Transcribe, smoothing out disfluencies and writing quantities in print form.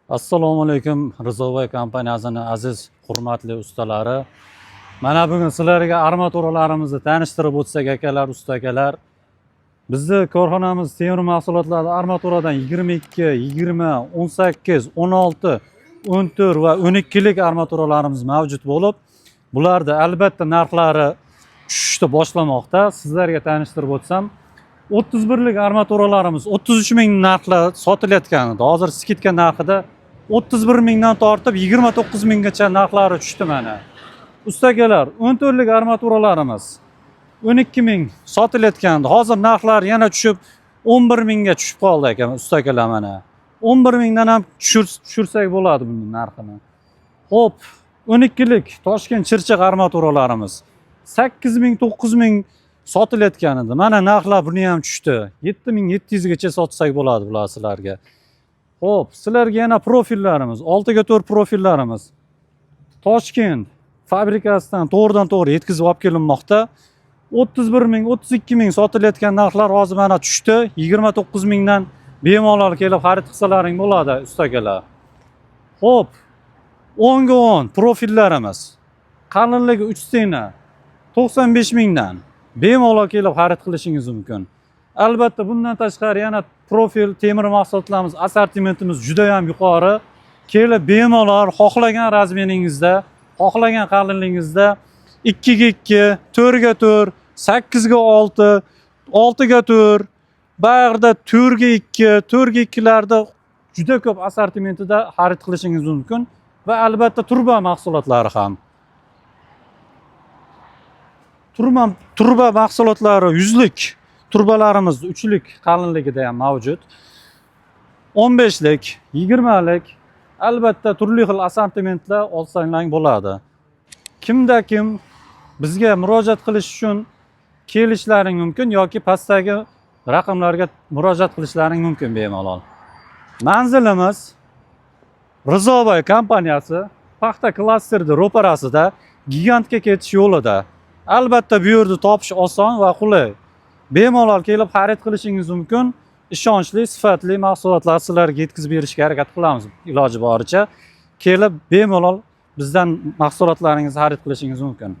Assalomu alaykum, Rizoboy kompaniyasining aziz, hurmatli ustalari. Mana bugun sizlarga armaturalarimizni tanishtirib o'tsak, akalar, usta akalar. Bizni korxonamiz temir mahsulotlari armaturadan 22, 20, 18, 16, 14 va 12 lik armaturalarimiz mavjud bo'lib, bularda albatta narxlari tushishni boshlamoqda. Sizlarga tanishtirib o'tsam, 31 lik armaturalarimiz 33 ming narxlar sotilayotgan edi. Hozir скидка narxida 31 mingdan tortib 29 minggacha narxlari tushdi mana. Usta akalar, 14 lik armaturalarimiz 12 ming sotilayotgandi. Hozir narxlar yana tushib 11 mingga tushib qoldi aka, usta akalar mana. 11 mingdan ham tushirsak bo'ladi buning narxini. Xo'p, 12 lik Toshkent Chirchiq armaturalarimiz 8 ming, 9 ming sotilayotgan edi. Mana narxlar buni ham tushdi. 7700 gacha sotsak bo'ladi bular sizlarga. Xo'p, sizlarga yana profillarimiz, 6 ga 4 profillarimiz Toshkent fabrikasidan to'g'ridan to'g'ri yetkazib olib kelinmoqda. 31 ming, 32 ming sotilayotgan narxlar hozir mana tushdi. 29 mingdan bemalol kelib xarid qilsalaring bo'ladi, usta akalar. Xo'p, 10 ga 10 profillarimiz qalinligi 3 стена 95 mingdan bemalol kelib xarid qilishingiz mumkin. Albatta bundan tashqari yana profil temir mahsulotlarimiz assortimentimiz juda ham yuqori. Kelib bemalol xohlagan размер ingizda, xohlagan qalinligingizda 2 ga 2, 4 ga 4, 8 ga 6, 6 ga 4, bag'rida 4 ga 2, 4 ga 2 larda juda ko'p assortimentida xarid qilishingiz mumkin va albatta truba mahsulotlari ham. Truba mahsulotlari yuzlik trubalarimiz uchlik qalinligida ham mavjud. 15lik, 20lik, albatta turli xil assortimentlar olsanglar bo'ladi. Kimda kim bizga murojaat qilish uchun kelishlaring mumkin yoki pastdagi raqamlarga murojaat qilishlaring mumkin bemalol. Manzilimiz Rizoboy kompaniyasi paxta klasterida ro'parasida, Gigantga ketish yo'lida. Albatta bu yerda topish oson va qulay. Bemalol kelib xarid qilishingiz mumkin. Ishonchli, sifatli mahsulotlar sizlarga yetkazib berishga harakat qilamiz iloji boricha. Kelib bemalol bizdan mahsulotlaringizni xarid qilishingiz mumkin.